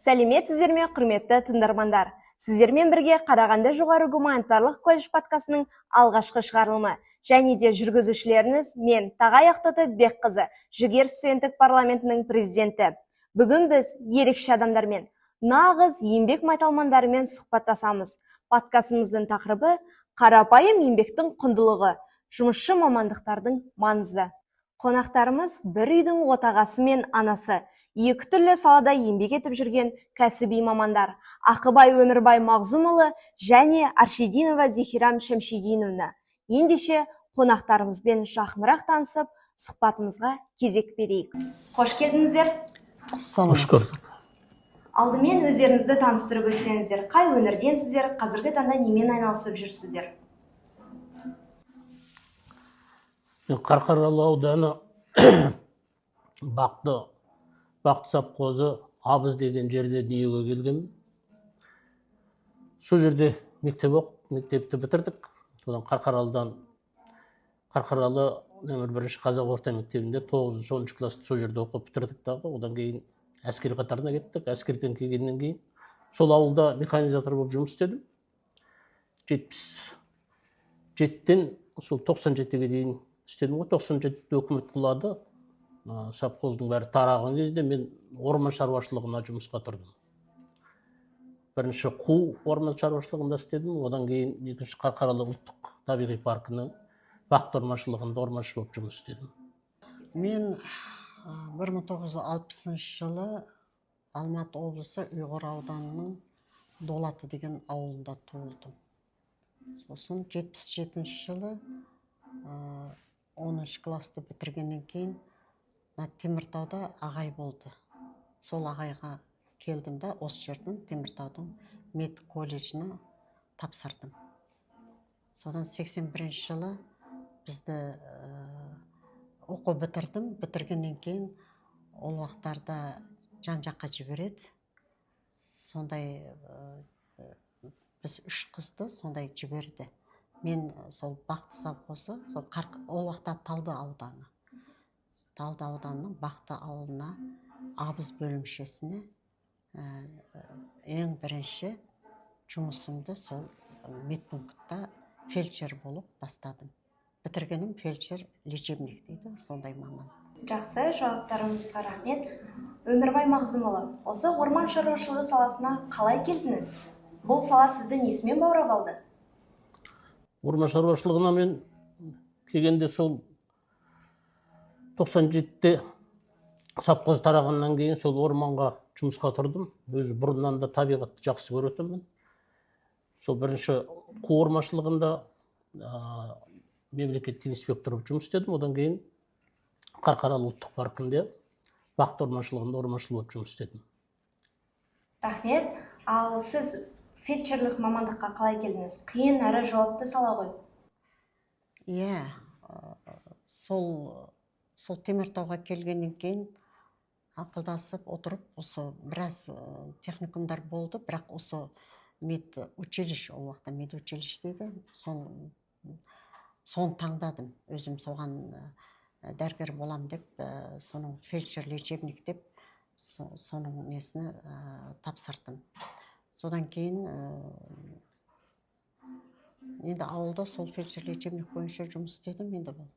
Сәлеметсіздер ме, құрметті тыңдармандар! Сіздермен бірге Қарағанды жоғары гуманитарлық колледж подкастының алғашқы шығарылымы және де жүргізушілеріңіз мен, Тағай Ақтоты Бекқызы, Жігер студенттік парламентінің президенті. Бүгін біз ерекше адамдармен, нағыз еңбек майталмандарымен сұхбаттасамыз. Подкастымыздың тақырыбы: қарапайым еңбектің құндылығы, жұмысшы мамандықтардың маңызы. Қонақтарымыз бір үйдің отағасы мен анасы, екі түрлі салада еңбек етіп жүрген кәсіби мамандар Ақыбай Өмірбай Мағзұмұлы және Аршидинова Зехирам Шәмшидиновна. Ендеше, қонақтарымызбен жақынырақ танысып, сұхбатымызға кезек берейік. Қош келдіңіздер! Қош көрдік. Алдымен өздеріңізді таныстырып өтсеңіздер. Қай өңірденсіздер, қазіргі таңда немен айналысып жүрсіздер? Мен Қарқаралы ауданы Бақты совхозы, Абыз деген жерде дүниеге келгенмін. Сол жерде мектеп оқып, мектепті бітірдік. Содан Қарқаралыдан, Қарқаралы нөмір бірінші қазақ орта мектебінде тоғызыншы, 10-шы классты сол жерде оқып бітірдік дағы, одан кейін әскер қатарына кеттік. Әскерден келгеннен кейін сол ауылда механизатор болып жұмыс істедім. 77-тен сол 97-ге дейін істедім ғой. 97-де өкімет құлады. Совхоздың бәрі тараған кезде мен орман шаруашылығына жұмысқа тұрдым. Бірінші Қу орман шаруашылығында істедім, одан кейін екінші Қарқаралы ұлттық табиғи паркінің Бақты орманшылығында орманшы болып жұмыс істедім. Мен 1960 жылы Алматы облысы, Ұйғыр ауданының Дулаты деген ауылында туылдым. Сосын 77 жылы 10 классты бітіргеннен кейін мына Теміртауда ағай болды. Сол ағайға келдім да, осы жердің, Теміртаудың мед колледжіне тапсырдым. Содан 81 жылы бізді оқу бітірдім. Бітіргеннен кейін ол уақыттарда жан жаққа жібереді. Сондай біз үш қызды сондай жіберді. Мен сол Бақты совхозы, сол ол уақытта Талды ауданы, Талды ауданының Бақты ауылына, Абыз бөлімшесіне ең бірінші жұмысымды сол медпунктта фельдшер болып бастадым. Бітіргенім фельдшер лечебник дейді, сондай маман. Жақсы, жауаптарыңызға рахмет. Өмірбай Мағзұмұлы, осы орман шаруашылығы саласына қалай келдіңіз? Бұл сала сізді несімен баурап алды? Орман шаруашылығына мен келгенде сол 97-де совхоз тарағаннан кейін сол орманға жұмысқа тұрдым. Өзі бұрыннан да табиғатты жақсы көретінмін. Сол бірінші Қу орманшылығында мемлекеттік инспектор болып жұмыс істедім. Одан кейін Қарқаралы ұлттық паркінде Бақты орманшылығында орманшы болып жұмыс істедім. Рахмет. Ал сіз фельдшерлік мамандыққа қалай келдіңіз? Қиын әрі жауапты сала ғой. Иә, сол Теміртауға келгеннен кейін ақылдасып отырып, осы біраз техникумдар болды, бірақ осы медучилище, ол уақытта медучилище дейді, соны таңдадым. Өзім соған дәрігер болам деп, соның фельдшер лечебник деп соның несіне тапсырдым. Содан кейін енді ауылда сол фельдшер лечебник бойынша жұмыс істедім енді бұл.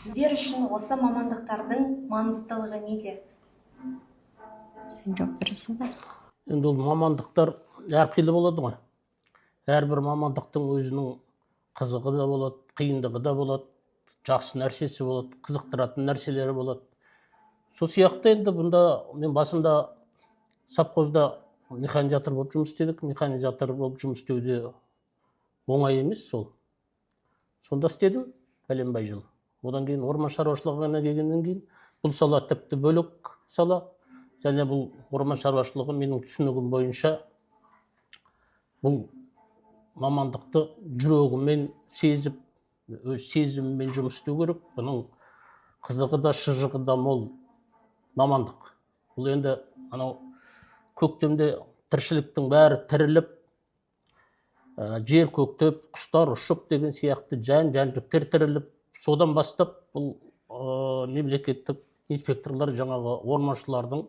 Сіздер үшін осы мамандықтардың маңыздылығы неде? Сен жауап бересің ба? Енді ол мамандықтар әрқилы болады ғой. Әрбір мамандықтың өзінің қызығы да болады, қиындығы да болады, жақсы нәрсесі болады, қызықтыратын нәрселері болады. Сол сияқты енді бұнда мен басында совхозда механизатор болып жұмыс істедік. Механизатор болып жұмыс істеуде оңай емес сол. Сонда істедім пәленбай жыл. Одан кейін орман шаруашылығына келгеннен кейін бұл сала тіпті бөлек сала. Және бұл орман шаруашылығы, менің түсінігім бойынша, бұл мамандықты жүрегімен сезіп, өз сезімімен жұмыс істеу керек. Бұның қызығы да, шыжығы да мол мамандық. Бұл енді анау көктемде тіршіліктің бәрі тіріліп, жер көктеп, құстар ұшып деген сияқты, жан жәндіктер тіріліп, содан бастап бұл мемлекеттік инспекторлар, жаңағы орманшылардың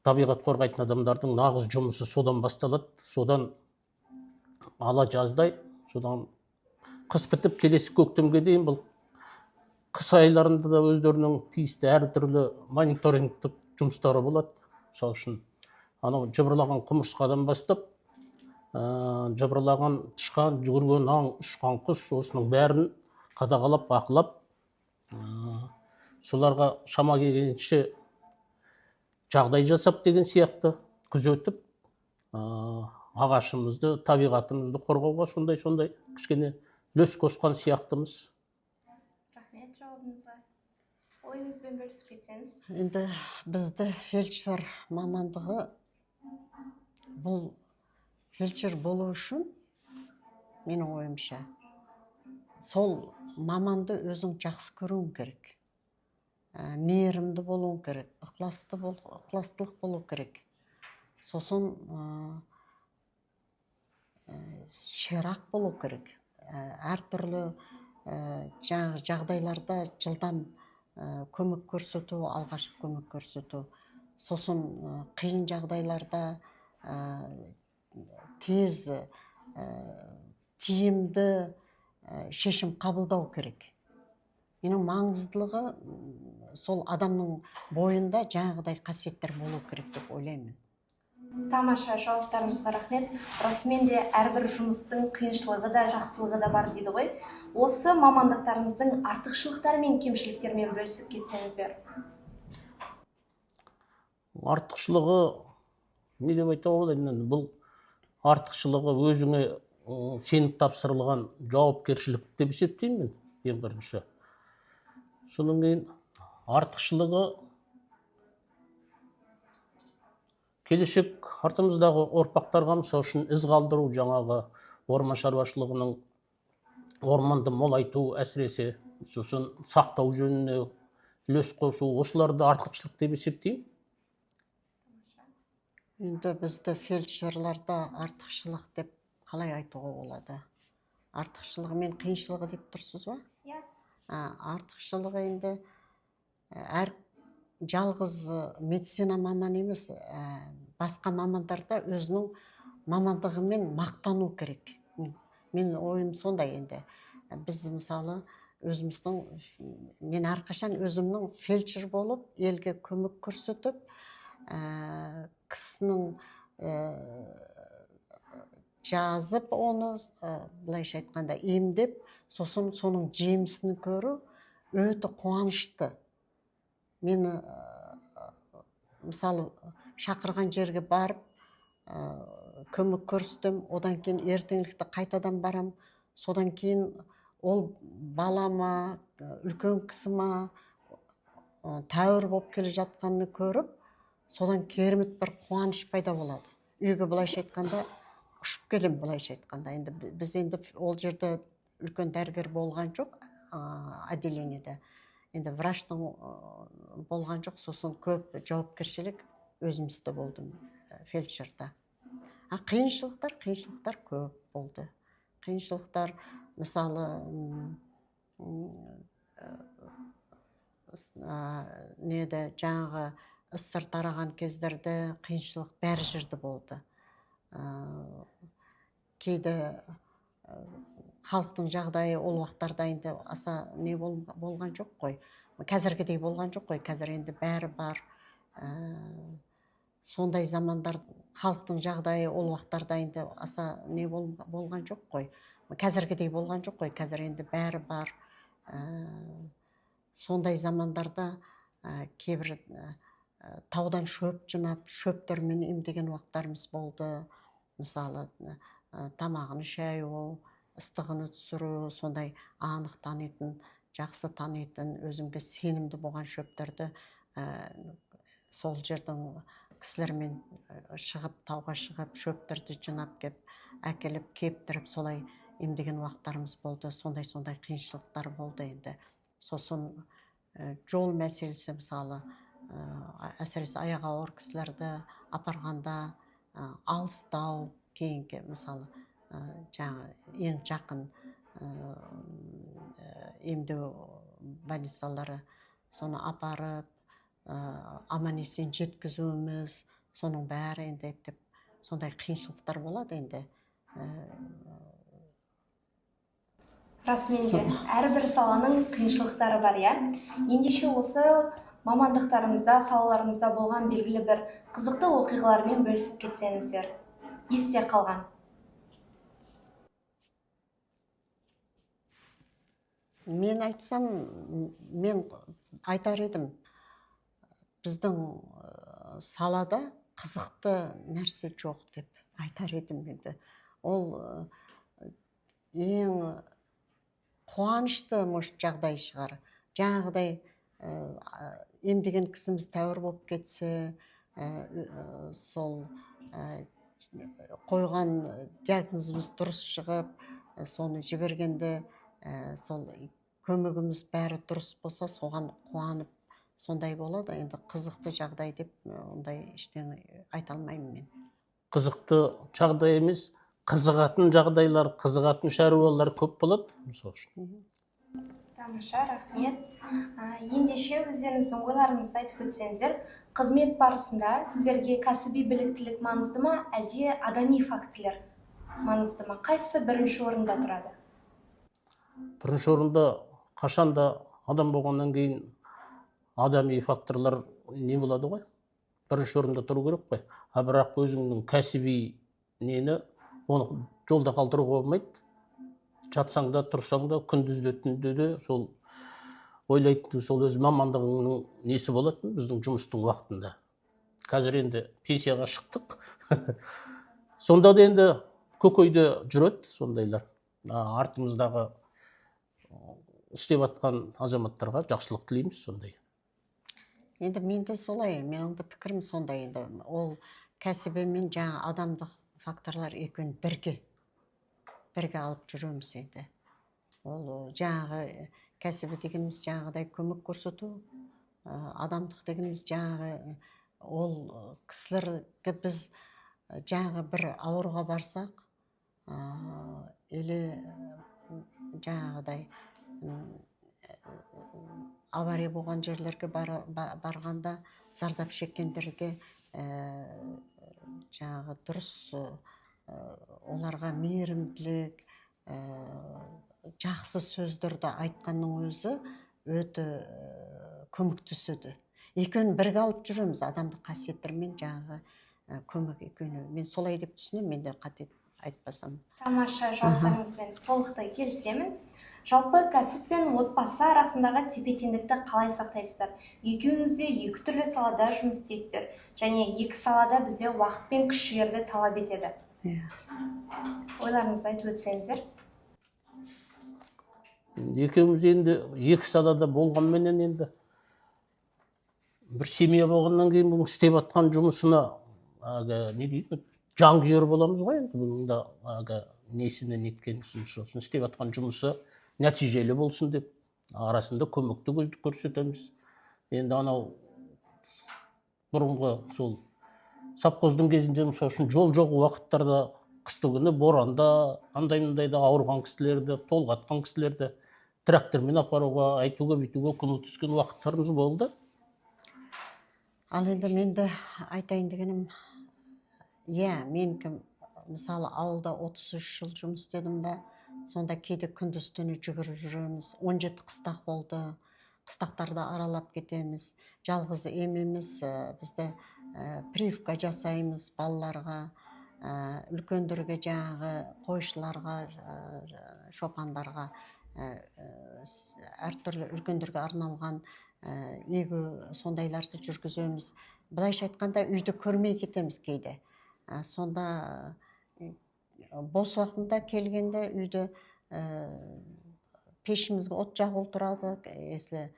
Табиғат қорғайтын адамдардың нағыз жұмысы содан басталады. Содан ала жаздай, содан қыс бітіп келесі көктемге дейін, бұл қыс айларында да өздерінің тиісті әртүрлі мониторингтік жұмыстары болады. Мысалы үшін, анау жыбырлаған құмырсқадан бастап, жыбырлаған тышқан, жүгірген аң, ұшқан құс, осының бәрін қадағалап, бақылап, соларға шама келгенше жағдай жасап деген сияқты күзетіп, ағашымызды, табиғатымызды қорғауға сондай кішкене үлес қосқан сияқтымыз. Рахмет жауабыңызға. Ойыңызбен бөлісіп кетсеңіз. Енді бізді фельдшер мамандығы, бұл фельдшер болу үшін, менің ойымша, сол маманды өзің жақсы көруің керек, мейірімді болуың керек, ықыласты бол, ықыластылық болу керек, сосын ширақ болу керек. Әртүрлі жаңағы жағдайларда жылдам көмек көрсету, алғашқы көмек көрсету, сосын қиын жағдайларда тез, тиімді шешім қабылдау керек. Менің маңыздылығы, сол адамның бойында жаңағыдай қасиеттер болу керек деп ойлаймын. Тамаша, жауаптарыңызға рахмет. Расымен де, әрбір жұмыстың қиыншылығы да, жақсылығы да бар дейді ғой. Осы мамандықтарыңыздың артықшылықтары мен кемшіліктерімен бөлісіп кетсеңіздер. Артықшылығы не деп айтуға болады енді? Бұл артықшылығы өзіңе сеніп тапсырылған жауапкершілік деп есептеймін мен ең бірінші. Содан кейін артықшылығы келешек артымыздағы ұрпақтарға, мысалы үшін, із қалдыру, жаңағы орман шаруашылығының, орманды молайту әсіресе, сосын сақтау жөніне үлес қосу, осыларды артықшылық деп есептеймін. Енді бізді фельдшерларда артықшылық деп қалай айтуға болады? Артықшылығы мен қиыншылығы деп тұрсыз ба? Иә. Артықшылығы енді әр жалғыз медицина маманы емес, басқа мамандар да өзінің мамандығымен мақтану керек. Менің ойым сондай енді. Біз мысалы өзіміздің, мен әрқашан өзімнің фельдшер болып елге көмек көрсетіп, кісінің жазып, оны былайша айтқанда емдеп, сосын соның жемісін көру өте қуанышты. Мені мысалы шақырған жерге барып, көмек көрсетемін, одан кейін ертеңгілікті қайтадан барам, содан кейін ол бала ма, үлкен кісі ма, тәуір болып келе жатқанын көріп, содан керемет бір қуаныш пайда болады. Үйге былайша айтқанда ұшып келемін, былайша айтқанда. Енді біз енді ол жерде үлкен дәрігер болған жоқ, отделениеде. Енді врачтың болған жоқ, сосын көп жауапкершілік өзімізде болды, фельдшерда. А қиыншылықтар көп болды. Қиыншылықтар мысалы, неде жаңағы ысыр тараған кездерде қиыншылық бәр жерде болды. Кейде халықтың жағдайы ол уақыттарда енді аса не болған жоқ қой, қазіргідей болған жоқ қой, қазір енді бәрі бар. Сондай замандар халықтың жағдайы ол уақыттарда енді аса не болған жоқ қой, қазіргідей болған жоқ қой, қазір енді бәрі бар. Сондай замандарда, кейбір таудан шөп жинап, шөптермен емдеген уақыттарымыз болды. Мысалы, тамағын шаю, ыстығын түсіру, сондай анық танитын, жақсы танитын, өзімге сенімді болған шөптерді, сол жердің кісілермен шығып, тауға шығып, шөптерді жинап кеп, әкеліп, кептіріп, солай емдеген уақыттарымыз болды. Сондай-сондай қиыншылықтар болды енді. Сосын жол мәселесі, мысалы, әсіресе аяғы ауыр кісілерді апарғанда, алыстау, кейінгі, мысалы, жаңа ең жақын, емдеу больницалары, соны апарып, аман есен жеткізуіміз, Соның бәрі енді ептеп сондай қиыншылықтар болады енді. Расымен де әрбір саланың қиыншылықтары бар, иә. Ендеше осы мамандықтарыңызда, салаларыңызда болған белгілі бір қызықты оқиғалармен бөлісіп кетсеңіздер, есте қалған. Мен айтсам, мен айтар едім, біздің салада қызықты нәрсе жоқ деп айтар едім енді. Ол ең қуанышты, может, жағдай шығар. Жаңағыдай емдеген кісіміз тәуір болып кетсе, сол қойған диагнозымыз дұрыс шығып, соны жібергенде, сол көмегіміз бәрі дұрыс болса, соған қуанып сондай болады. Енді қызықты жағдай деп ондай ештеңе айта алмаймын мен. Қызықты жағдай емес, қызығатын жағдайлар, қызығатын шаруалар көп болады, мысалы үшін. Тамаша, рахмет. Ендеше өздеріңіздің ойларыңызды айтып өтсеңіздер, қызмет барысында сіздерге кәсіби біліктілік маңызды ма, әлде адами фактілер маңызды ма? Қайсысы бірінші орында тұрады? Бірінші орында қашанда адам болғаннан кейін адами факторлар не болады ғой, бірінші орында тұру керек қой. А бірақ өзіңнің кәсіби нені, оны жолда қалдыруға болмайды. Жатсаң да, тұрсаң да, күндіз де, түнде де сол ойлайтын, сол өз мамандығыңның несі болатын біздің жұмыстың уақытында. Қазір енді пенсияға шықтық. Сонда да енді көкейде жүреді сондайлар. Артымыздағы істеп жатқан азаматтарға жақсылық тілейміз сондай. Енді мен де солай, менің де пікірім сондай енді. Ол кәсібі мен жаңа адамдық факторлар екеуін бірге алып жүреміз енді. Ол жаңағы кәсібі дегеніміз жаңағыдай көмек көрсету, адамдық дегеніміз жаңағы ол кісілерге біз жаңағы бір ауруға барсақ, или жаңағыдай авария болған жерлерге барғанда зардап шеккендерге жаңағы дұрыс оларға мейірімділік, жақсы сөздерді айтқанның өзі өте көмектеседі. Екеуін бірге алып жүреміз, адамдық қасиеттер мен жаңағы көмек екеуін. Мен солай деп түсінемін, мен де қате айтпасам. Тамаша, жауаптарыңызбен толықтай келісемін. Жалпы кәсіп пен отбасы арасындағы тепе-теңдікті қалай сақтайсыздар? Екеуіңіз де екі түрлі салада жұмыс істейсіздер және екі салада бізде уақыт пен күш жігерді талап етеді. Ойларыңызды айтып өтсеңіздер. Екеуміз енді екі салада болғанменен енді бір семья болғаннан кейін бұның істеп жатқан жұмысына әлгі не дейді, жанкүйер боламыз ғой енді. Бұның да әлгі несіне неткен сосын істеп жатқан жұмысы нәтижелі болсын деп арасында көмекті көрсетеміз. Енді анау бұрынғы сол совхоздың кезінде мысалы үшін жол жоқ уақыттарда қысты күні боранда андай мындайда ауырған кісілерді, толғатқан кісілерді трактормен апаруға, айтуға, бүйтуге көмектескен уақыттарымыз болды. Ал енді мен де айтайын дегенім, иә, менікі мысалы ауылда 33 жыл жұмыс істедім бе, сонда кейде күндіз түні жүгіріп жүреміз. 17 қыстақ болды, қыстақтарды аралап кетеміз. Жалғыз ем емес, бізде прививка жасаймыз балаларға, үлкендерге, жаңағы қойшыларға, шопандарға, әртүрлі үлкендерге арналған егу сондайларды жүргіземіз. Былайша айтқанда үйді көрмей кетеміз кейде. Сонда бос уақытында келгенде үйді пешімізге от жағулы тұрады, если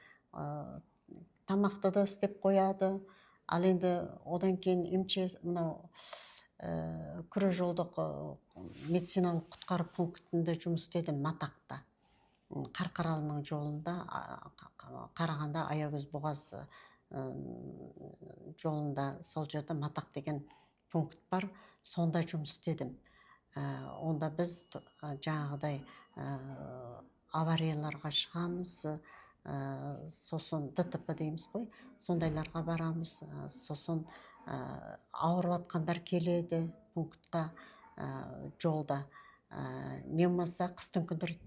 тамақты да істеп қояды. Ал енді одан кейін МЧС мынау күре жолдық медициналық құтқару пунктінде жұмыс істедім Матақта. Қарқаралының жолында, Қарағанды Аягөз Бұғаз жолында, сол жерде Матақ деген пункт бар, сонда жұмыс істедім. Онда біз жаңағыдай аварияларға шығамыз, Сосын ДТП дейміз ғой, сондайларға барамыз. Сосын ауырып жатқандар келеді пунктқа, жолда. Не болмаса қыстың күндері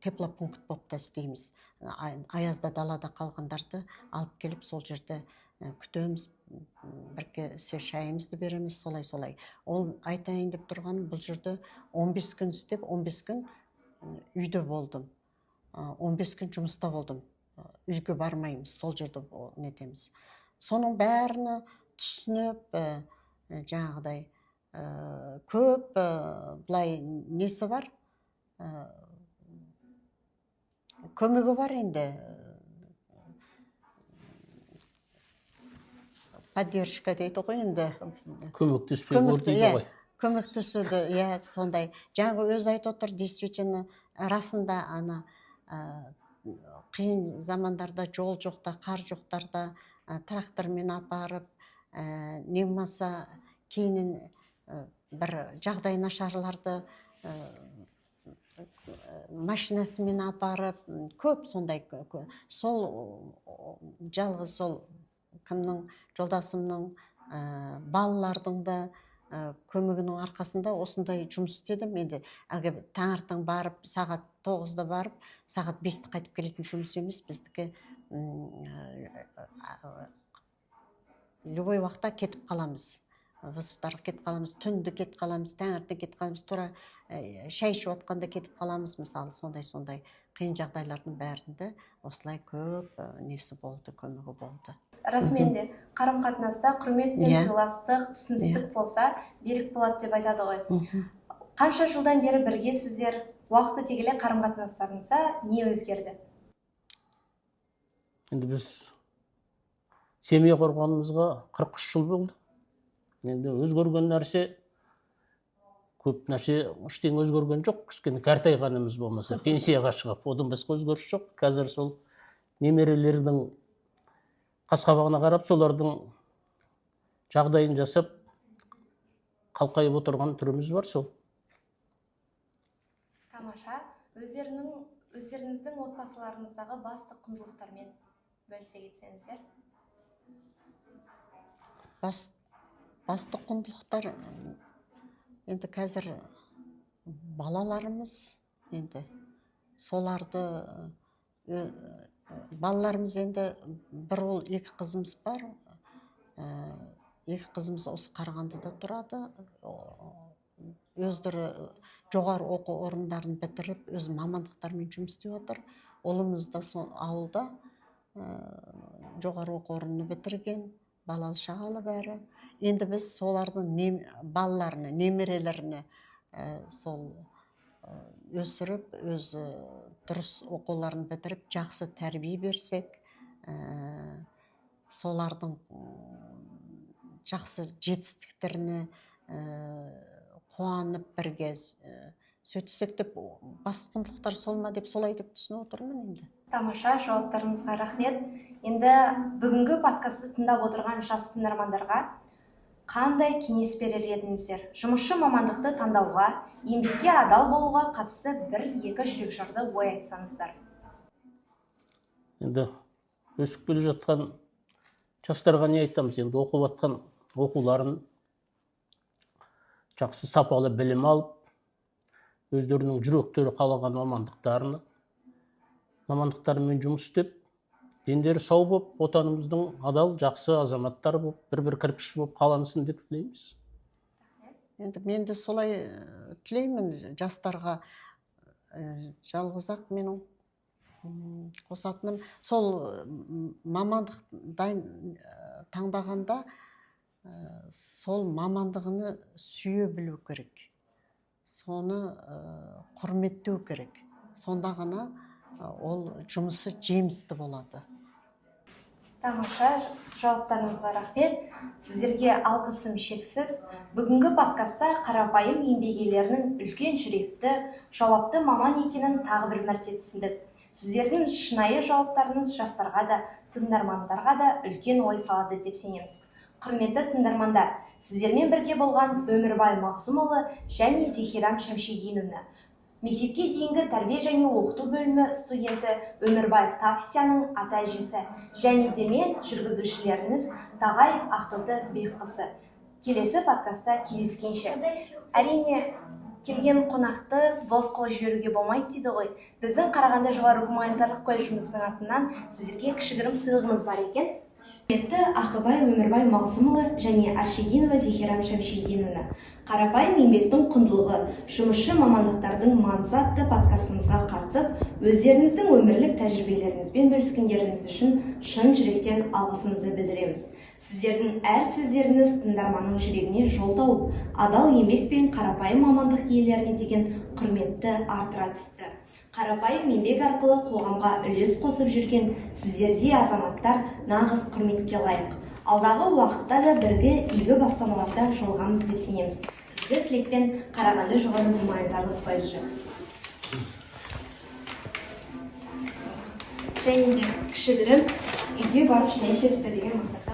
теплопункт болып та істейміз. Аязда далада қалғандарды алып келіп сол жерде күтеміз, бірге шайымызды береміз, солай солай. Ол айтайын деп тұрғаным, бұл жерде 15 күн істеп, 15 күн үйде болдым. 15 күн жұмыста болдым. Үйге бармаймыз, сол жерде нетеміз. Соның бәріні түсініп, жаңағыдай көп былай несі бар, көмегі бар енді, поддержка дейді ғой енді. Көмектеспей көр дейді ғой. Көмектеседі, иә, сондай. Жаңағы өзі айтып отыр, действительно, расында ана қиын замандарда жол жоқта, қар жоқтарда трактормен апарып, не болмаса кейіннен бір жағдай нашарларды машинасымен апарып, көп сондай сол жалғыз сол кімнің, жолдасымның, балалардың да көмегінің арқасында осындай жұмыс істедім. Енді әлгі таңертең барып, сағат 9-да барып, сағат 5-те қайтып келетін жұмыс емес біздікі. Любой уақытта кетіп қаламыз, вызовтарға кетіп қаламыз, түнде кетіп қаламыз, таңертең кетіп қаламыз, тура шай ішіп отқанда кетіп қаламыз, мысалы, сондай-сондай қиын жағдайлардың бәрінде осылай көп несі болды, көмегі болды. Расымен де қарым-қатынаста құрмет пен сыйластық, түсіністік болса, берік болады деп айтады ғой. Қанша жылдан бері біргесіздер, уақыт өте келе қарым-қатынастарыңызда не өзгерді? Енді біз семья құрғанымызға 43 жыл болды. Енді өзгерген нәрсе көп нәрсе, ештеңе өзгерген жоқ, кішкене қартайғанымыз болмаса, пенсияға шығып, одан басқа өзгеріс жоқ. Қазір сол немерелердің қас-қабағына қарап, солардың жағдайын жасап, қалқайып отырған түріміз бар сол. Тамаша. Өздеріңіздің отбасыларыңыздағы басты құндылықтармен бөлісе кетсеңіздер. Басты құндылықтар енді қазір балаларымыз, енді соларды, балаларымыз енді бір ұл, екі қызымыз бар. Екі қызымыз осы Қарағандыда тұрады. Өздері жоғары оқу орындарын бітіріп, өз мамандықтарымен жұмыс істеп отыр. Ұлымыз да сол ауылда, жоғары оқу орнын бітірген, балалы шағалы бәрі. Енді біз солардың балаларына, немерелеріне, сол, өсіріп, өзі дұрыс оқуларын бітіріп, жақсы тәрбие берсек, солардың жақсы жетістіктеріне қуанып бірге сөйтсек деп, басты құндылықтар сол ма деп, солай деп түсініп отырмын енді. Тамаша, жауаптарыңызға рахмет. Енді бүгінгі подкастты тыңдап отырған жас тыңдармандарға қандай кеңес берер едіңіздер? Жұмысшы мамандықты таңдауға, еңбекке адал болуға қатысты бір-екі жүрекжарды ой айтсаңыздар. Енді өсіп келе жатқан жастарға не айтамыз? Енді оқып жатқан оқуларын жақсы сапалы білім алып, өздерінің жүректері қалаған мамандықтарымен жұмыс істеп, дендері сау болып, отанымыздың адал, жақсы азаматтары болып, бір-бір кірпіш болып қалансын деп тілейміз. Енді мен де солай тілеймін жастарға. Жалғыз-ақ менің қосатыным сол, мамандық таңдағанда, сол мамандығыны сүйе білу керек, соны құрметтеу керек, сонда ғана ол жұмысы жемісті болады. Тамаша, жауаптарыңызға рахмет. Сіздерге алғысым шексіз. Бүгінгі подкастта қарапайым еңбек иелерінің үлкен жүректі, жауапты маман екенін тағы бір мәрте түсіндік. Сіздердің шынайы жауаптарыңыз жастарға да, тыңдармандарға да үлкен ой салады деп сенеміз. Құрметті тыңдармандар, сіздермен бірге болған Өмірбай Мағзұмұлы және Зехирам Шәмшидиновна. Мектепке дейінгі тәрбие және оқыту бөлімі студенті Өмірбаев Тавсияның ата әжесі және де мен, жүргізушілеріңіз Тағай Ақтоты Бекқызы. Келесі подкастта кездескенше. Әрине, келген қонақты бос қол жіберуге болмайды дейді ғой. Біздің Қарағанды жоғары гуманитарлық колледжіміздің атынан сіздерге кішігірім сыйлығымыз бар екен. Құрметті Ақылбай Өмірбай Маусымұлы және Аршидинова Зехирам Шәмшидиновна, «Қарапайым еңбектің құндылығы: жұмысшы мамандықтардың маңызы» атты подкастымызға қатысып, өздеріңіздің өмірлік тәжірибелеріңізбен бөліскендеріңіз үшін шын жүректен алғысымызды білдіреміз. Сіздердің әр сөздеріңіз тыңдарманның жүрегіне жол тауып, адал еңбек пен қарапайым мамандық иелеріне деген құрметті арттыра түсті. Қарапайым еңбек арқылы қоғамға үлес қосып жүрген сіздердей азаматтар нағыз құрметке лайық. Алдағы уақытта да бірге игі бастамаларда жолығамыз деп сенеміз. Ізгі тілекпен, Қарағанды жоғары гуманитарлық колледжі. Және де кішігірім үйге барып шай ішесіздер деген мақсатта.